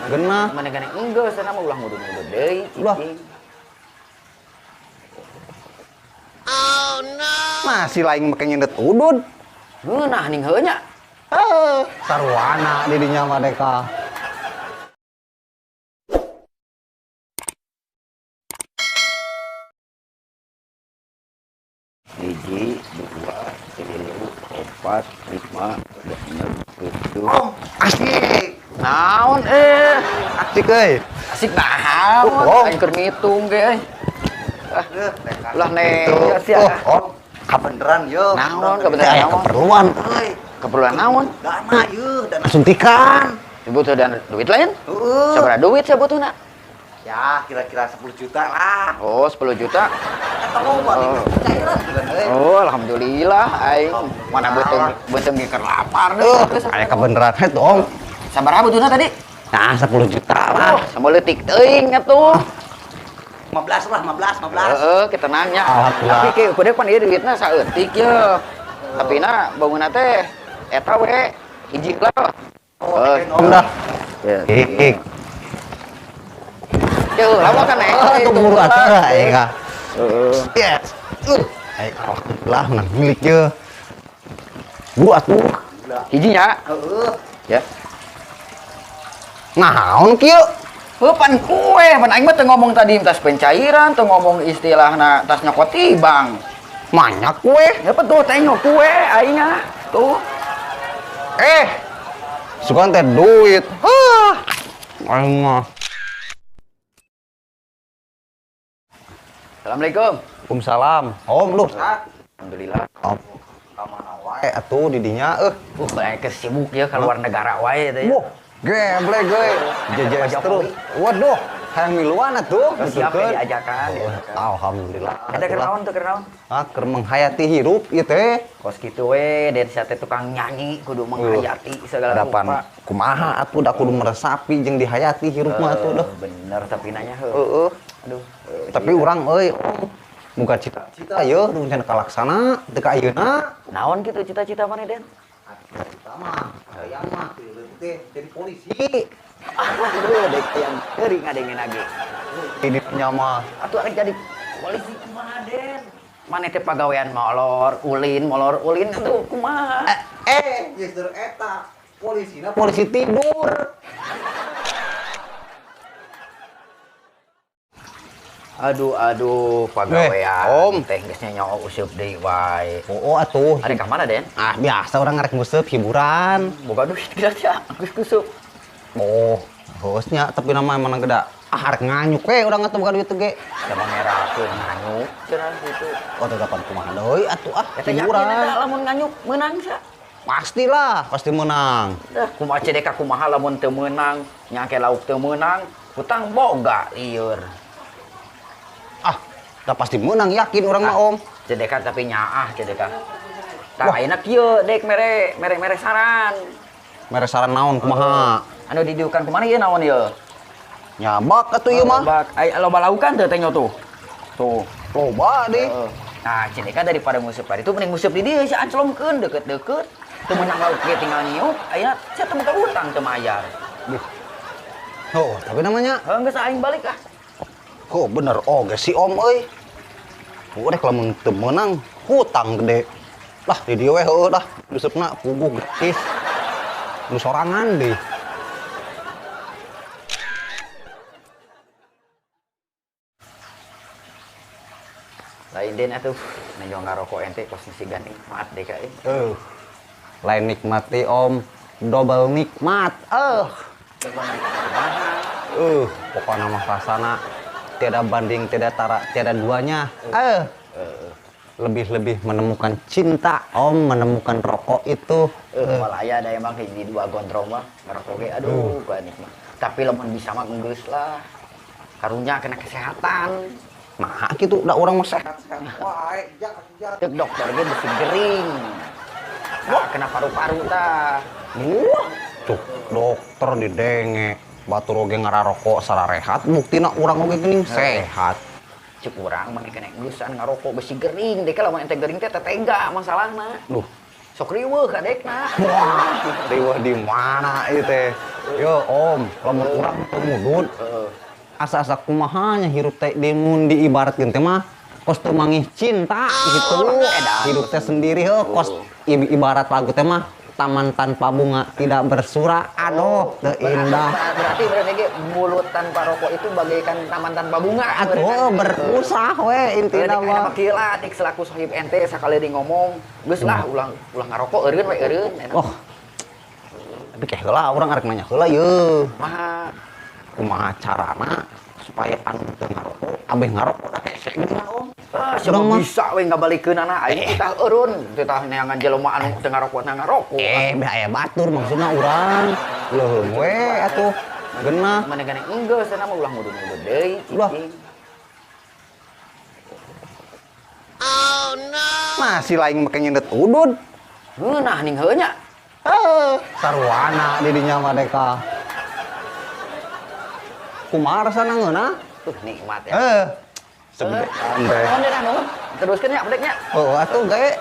Genah. Mana gane enggeus cenah mah ulah ngudud-ngudud deui cicing. Oh no. Masih lain make nyendet udud. Ngeunah ning heuh nya. Heuh, sarwana di dinya mah deka. Hiji, dua, tilu, opat, lima, genep, tujuh. Oh, asik. Naon Asik euy. Asik naon? Oh. Aing keur ngitung ge euy. Lah nih, sia. Oh, kabeneran ye. Naon kabeneran Aya naon? Keperluan euy. Keperluan naon? Dana ye, dana suntikan. Butuh dana duit lain? Heeh. Sabaraha duit saya butuhna? Ya, kira-kira 10 juta lah. Oh, 10 juta. Eta loba nih, cairan juga euy. Oh, alhamdulillah aing mana beuteung ge keur lapar deui. Aya kabeneran heh dong. Sabaraha butuhna tadi? Nah, 10 juta lah. Oh, sama leutik teuing atuh. 15 lah, 15, 15. Heeh, kita nanya. Alhamdulillah. Tapi ke kudu pan ieu duitna saeutik ye. Tapi na bangunna teh eta we hiji lah. Oh, om dah. Ya. Ik. Ya, lama kan eh. Oh, itu buru atuh aing ah. Heeh. Yes. Aing alhamdulillah menang milik ye. Buru atuh. Hijinya. Heeh. Ya. Naon kieu? Heuh pan kue, pan aing mah teu ngomong tadi tas pencairan, teu ngomong istilahna tas nyokot tibang. Banyak kue. Ya betul tengok kue aing ah. Tuh. Sugan teh duit. Hah. Aing mah. Assalamualaikum. Waalaikumsalam. Om lu. Alhamdulillah. Om. Ka mana wae atuh di dinya euh. Kayak sibuk ya keluar negara wae teh. Wah, geblek euy. Jejes terus. Waduh, hayang miluan atuh. Siap ya diajakan. Alhamdulillah. Ada keur naon tuh keur naon? Ah, keur menghayati hirup ieu teh. Kos kitu we, den sia teh tukang nyanyi kudu menghayati segala rupa. Kumaha atuh da kudu meresapi jeung dihayati hirup mah atuh dah. Bener tapi nanya heuh. Heeh. Aduh. Tapi urang euy muga cita-cita ye nu can kalaksana teu ka ayeuna. Naon kitu cita-cita maneh, Den? Cita-cita mah hayang mah teh jadi polisi. Aduh, dek yang teuring ngadengin lagi. Ini punya mah. Atuh arek jadi polisi kumaha, Den? Maneh teh pagawean molor ulin atuh kumaha? Justru eta polisina polisi tidur. Aduh, aduh, pagawean. Om. Teh geus nyawa useup deui wae. Oh, atuh. Ada ka mana, Den? Ah, biasa orang ngarek nguseup hiburan. Boga duit geus ya, geus nguseup. Oh, hosnya tapi nama mana geda. Ah, arek nganyuk we urang atuh boga duit teh ge. Sama ngerakeun nganyuk cenah kitu. Oh, teh kapan kumaha deui atuh ah, hiburan. Lamun nganyuk meunang sia. Pastilah, pasti menang. Dah, kumaha cedeka kumaha lamun teu meunang, nyangke lauk teu meunang, hutang boga lieur. Ah, udah pasti menang yakin orang mah Om. Cedeka tapi nyaah cedeka. Tah ayeuna kieu dek mere saran. Mere saran naon kumaha? Anu didiukan kumaha ieu naon ieu? Nyabak atuh ieu mah. Bak, ai loba laukan teu teh tuh. Tuh, loba deh. Nah, cedeka daripada nguseup itu mending nguseup di dieu si anclongkeun deket-deket. Teu meunang lauk ge tinggal nyiuk, ayeuna sia teu boga utang teu mayar. Duh. Oh, tapi namanya heuh geus aing balik ah. Oh bener oge si Om euy. Udah lamun teu meunang hutang gede. Lah di dieu we heueuh dah. Duseupna puguh gratis. Nu sorangan deh. Lain den atuh nejo ngarokok ente kos siga nikmat deh ka. Lain nikmati Om, double nikmat. Pokokna mah rasana tiada banding, tiada tara, tiada duanya. Lebih-lebih menemukan cinta, Om, menemukan rokok itu. Malaya ada emang hiji dua gondrong mah ngerokok ge aduh nikmat. Tapi lamun bisa mah geus lah. Karunya kena kesehatan. Nah, gitu udah orang mah sehat-sehat wae, jak. Cek dokter ge besi gering. Nah, kena paru-paru tah. Wah, tuh dokter didenge. Batur oge ngararokok sararehat, buktina urang oge geuning sehat. Cek urang mah kena geusan ngarokok besi gering, dek lamun ente gering teh tetega masalahna. Duh. Sok riweuh kadekna. Wah, riweuh di mana ieu teh? Yo Om, lamun urang teu mudud, Heeh. asa-asa kumaha nya hirup teh di mun diibaratkeun teh mah kos teu mangih cinta gitu. Edan. Hidup teh sendiri heuh kos ibarat lagu teh mah taman tanpa bunga tidak bersura. Aduh, teu indah. Berarti berarti ge mulut tanpa rokok itu bagaikan taman tanpa bunga. Atuh berusah we intina mah. Mah. Kieu lah dik selaku sohib ente sakali di ngomong, geus lah ulah ulah ngarokok eureun we eureun. Enak. Oh. Tapi keh heula urang arek nanya heula yeuh. Kumaha? Kumaha carana supaya anu teu ngarokok ambeh ngarokok da hese geuning Om. Ah, siapa Urang mah. bisa we ngabalikeunana aing titah eureun, titah neangan jelema anu teu ngarokok na ngarokok. Beh aya batur maksudna urang. Leuheung we atuh. Geunah. Mana gane enggeus cenah mah ulah ngudud-ngudud deui Ulah. cicing. Masih lain make nyendet udud. Ngeunah ning heuh nya. Heuh, sarwana di dinya mah deka. Kumaha rasana ngeunah? Tuh nikmat ya. Heuh. Sebedean teh. Nuhun deh, nuhun. Teruskeun nya bedeknya. Oh, atuh gae.